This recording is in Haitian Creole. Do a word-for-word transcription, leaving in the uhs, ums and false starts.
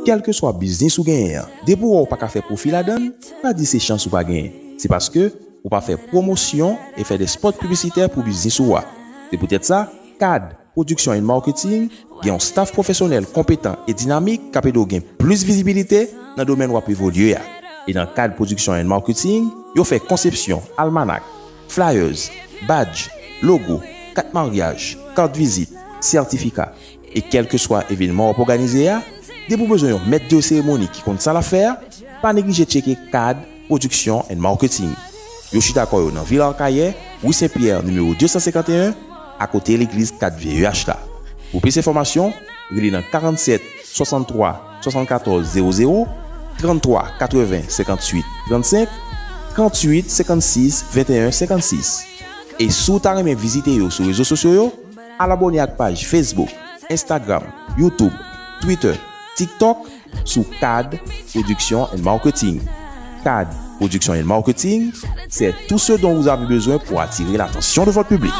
Kèlkeswa biznis ou genyen an, depi w wè w pa ka fè pwofi ladan l, pa di se chans ou pa genyen. Se paske ou pa fè pwomosyon e fè de spòt piblisitè pou biznis ou a. Se poutèt sa, kad Production and Marketing gen yon staf pwofesyonèl konpetan e dinamik k ap ede w gen plis vizibilite nan domèn w ap evolye a. E nan kad Production and Marketing, yo fè konsepsyon almanak, flyers, badge, logo, kat maryaj, kat vizit, sètifika, e kèlkeswa evenman w ap òganize a, depi w bezwen yon mèt de seremoni ki konn sa l ap fè a, pa neglije tcheke kad Production and Marketing. Yo chita kò yo nan vil Akayè, ri Sen Pyè, nimewo de san senkanteyen, akote legliz kat V E H la. Pou plis enfòmasyon, rele nan karannsèt swasanntwa swasannkatòz zewo zewo, tranntwa katreven senkantuit trannsenk, trantuit senkannsis venteyen senkannsis. E si w ta renmen vizite yo sou rezo sosyo yo, al abòne ak paj Facebook, Instagram, YouTube, Twitter, TikTok sou kad Production and Marketing. Kad Production and Marketing, c'est tout ce dont vous avez besoin pour attirer l'attention de votre public.